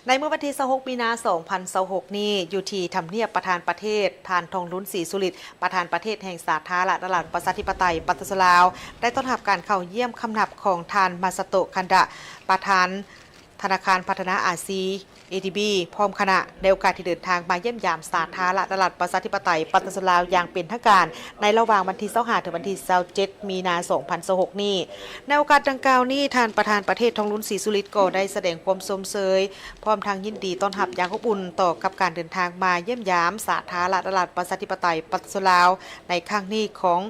ໃນມື້ວັນທີຊາວຫົກ ມີນາ ສອງພັນຊາວຫົກນີ້ ຢູ່ທີ່ທຳນຽບປະທານປະເທດ, ທ່ານ ທອງລຸນ ສີສຸລິດ ປະທານປະເທດແຫ່ງສາທາລະນະລັດປະຊາທິປະໄຕປະຊາຊົນລາວ ໄດ້ຕ້ອນຮັບການເຂົ້າຢ້ຽມຄຳນັບຂອງທ່ານ ມາຊາໂຕະ ຄັນດະ ປະທານທະນາຄານພັດທະນາອາຊີ ເອດີບີ ພ້ອມຄະນະ ໃນໂອກາດທີ່ເດີນທາງມາຢ້ຽມຢາມສາທາລະນະລັດປະຊາທິປະໄຕປະຊາຊົນລາວຢ່າງເປັນທາງການ ໃນລະຫວ່າງວັນທີຊາວຫ້າ ເຖິງວັນທີຊາວເຈັດ ມີນາ ສອງພັນຊາວຫົກນີ້. ໃນໂອກາດດັ່ງກ່າວນີ້, ທ່ານປະທານປະເທດ ທອງລຸນ ສີສຸລິດ ກໍໄດ້ສະແດງຄວາມຊົມເຊີຍ ພ້ອມທັງຍິນດີຕ້ອນຮັບຢ່າງອົບອຸ່ນຕໍ່ກັບການເດີນທາງມາຢ້ຽມຢາມສາທາລະນະລັດປະຊາທິປະໄຕປະຊາຊົນລາວໃນຄັ້ງນີ້ຂອງ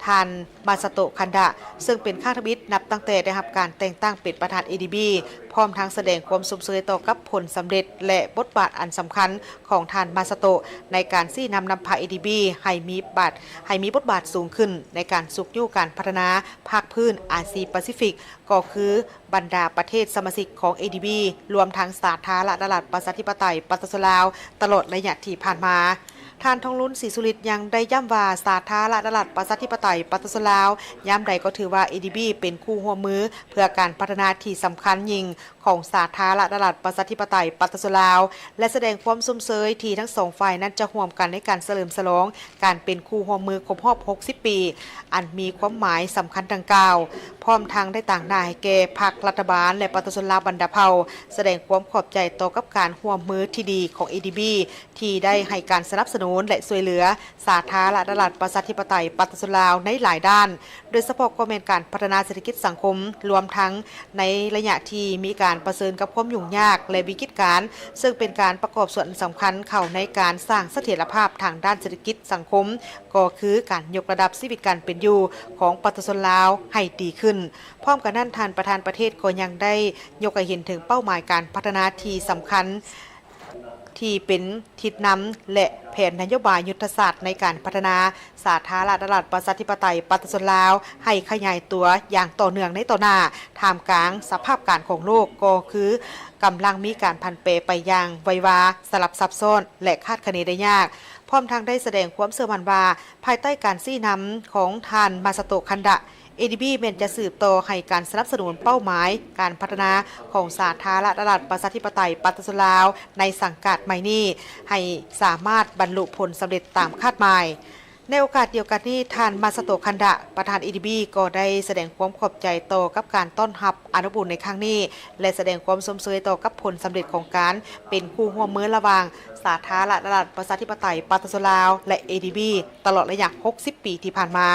ທ່ານ ມາຊາໂຕະ ຄັນດະ ເຊິ່ງເປັນຄັ້ງທຳອິດນັບຕັ້ງແຕ່ໄດ້ຮັບການແຕ່ງຕັ້ງເປັນປະທານ ເອດີບີ ພ້ອມທັງສະແດງຄວາມຊົມເຊີຍຕໍ່ກັບຜົນສຳເລັດ ແລະ ບົດບາດອັນສຳຄັນຂອງທ່ານ ມາຊາໂຕະ ໃນການຊີ້ນຳນຳພາ ເອດີບີ ໃຫ້ມີບາດ ໃຫ້ມີບົດບາດສູງຂຶ້ນໃນການຊຸກຍູ້ການພັດທະນາພາກພື້ນອາຊີປາຊີຟິກ ກໍຄືບັນດາປະເທດສະມາຊິກຂອງ ເອດີບີ ລວມທັງສາທາລະນະລັດປະຊາທິປະໄຕປະຊາຊົນລາວ ຕະຫຼອດໄລຍະທີ່ຜ່ານມາ. ທ່ານ ທອງລຸນ ສີສຸລິດ ຍັງໄດ້ຢ້ຳວ່າ ສາທາລະນະລັດປະຊາທິປະໄຕປະຊາຊົນລາວ ຍາມໃດກໍຖືວ່າ ເອດີບີ ເປັນຄູ່ຮ່ວມມືເພື່ອການພັດທະນາທີ່ສຳຄັນຍິ່ງຂອງສາທາລະນະລັດປະຊາທິປະໄຕປະຊາຊົນລາວ ແລະ ສະແດງຄວາມຊົມເຊີຍທີ່ທັງສອງຝ່າຍນັ້ນຈະຮ່ວມກັນໃນການສະເຫຼີມສະຫຼອງ ການເປັນຄູ່ຮ່ວມມືຄົບຮອບຫົກສິບປີ ອັນມີຄວາມໝາຍສຳຄັນດັ່ງກ່າວ, ພ້ອມທັງໄດ້ຕາງໜ້າໃຫ້ແກ່ພັກລັດຖະບານ ແລະ ປະຊາຊົນລາວບັນດາເຜົ່າ ສະແດງຄວາມຂອບໃຈຕໍ່ກັບການຮ່ວມມືທີ່ດີຂອງ ເອດີບີ ທີ່ໄດ້ໃຫ້ການສະໜັບສະໜູນ ແລະ ຊ່ວຍເຫຼືອສາທາລະນະລັດປະຊາທິປະໄຕປະຊາຊົນລາວໃນຫຼາຍດ້ານ, ໂດຍສະເພາະກໍແມ່ນການພັດທະນາເສດຖະກິດສັງຄົມ, ລວມທັງໃນໄລຍະທີ່ມີການປະເຊີນກັບຄວາມຫຍຸ້ງຍາກ ແລະ ວິກິດການ, ເຊິ່ງເປັນການປະກອບສ່ວນອັນສຳຄັນເຂົ້າໃນການສ້າງສະຖຽນລະພາບທາງດ້ານເສດຖະກິດສັງຄົມ, ກໍຄືການຍົກລະດັບຊີວິດການເປັນຢູ່ຂອງປະຊາຊົນລາວໃຫ້ດີຂຶ້ນ. ພ້ອມກັນນັ້ນ, ທ່ານປະທານປະເທດກໍຍັງໄດ້ຍົກໃຫ້ເຫັນເຖິງເປົ້າໝາຍການພັດທະນາທີ່ສຳຄັນ ທີ່ເປັນທິດນຳ ແລະ ແຜນນະໂຍບາຍຍຸດທະສາດໃນການພັດທະນາສາທາລະນະລັດປະຊາທິປະໄຕປະຊາຊົນລາວ ໃຫ້ຂະຫຍາຍຕົວຢ່າງຕໍ່ເນື່ອງໃນຕໍ່ໜ້າ, ທ່າມກາງສະພາບການຂອງໂລກ ກໍຄືກຳລັງມີການຜັນແປໄປຢ່າງໄວວາ, ສະຫຼັບຊັບຊ້ອນ ແລະ ຄາດຄະເນໄດ້ຍາກ. ພ້ອມທັງໄດ້ສະແດງຄວາມເຊື່ອໝັ້ນວ່າ ພາຍໃຕ້ການຊີ້ນຳຂອງທ່ານ ມາຊາໂຕະ ຄັນດະ, ເອດີບີ ແມ່ນຈະສືບຕໍ່ໃຫ້ການສະໜັບສະໜູນເປົ້າໝາຍການພັດທະນາຂອງສາທາລະນະລັດປະຊາທິປະໄຕປະຊາຊົນລາວໃນສັງກັດໃໝ່ນີ້ ໃຫ້ສາມາດບັນລຸຜົນສຳເລັດຕາມຄາດໝາຍ. ໃນໂອກາດດຽວກັນນີ້, ທ່ານ ມາຊາໂຕະ ຄັນດະ, ປະທານ ເອດີບີ ກໍໄດ້ສະແດງຄວາມຂອບໃຈຕໍ່ກັບການຕ້ອນຮັບອັນອົບອຸ່ນໃນຄັ້ງນີ້ ແລະ ສະແດງຄວາມຊົມເຊີຍຕໍ່ກັບຜົນສຳເລັດຂອງການເປັນຄູ່ຮ່ວມມືລະຫວ່າງສາທາລະນະລັດປະຊາທິປະໄຕປະຊາຊົນລາວ ແລະ ເອດີບີ ຕະຫຼອດໄລຍະຫົກສິບປີທີ່ຜ່ານມາ,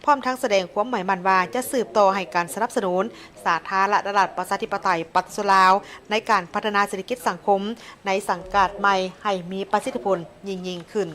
ພ້ອມທັງສະແດງຄວາມໝາຍໝັ້ນວ່າຈະສືບຕໍ່ໃຫ້ການສະໜັບສະໜູນສາທາລະນະລັດປະຊາທິປະໄຕປະຊາຊົນລາວ ໃນການພັດທະນາເສດຖະກິດສັງຄົມໃນສັງກັດໃໝ່ໃຫ້ມີປະສິດທິຜົນຍິ່ງໆຂຶ້ນ.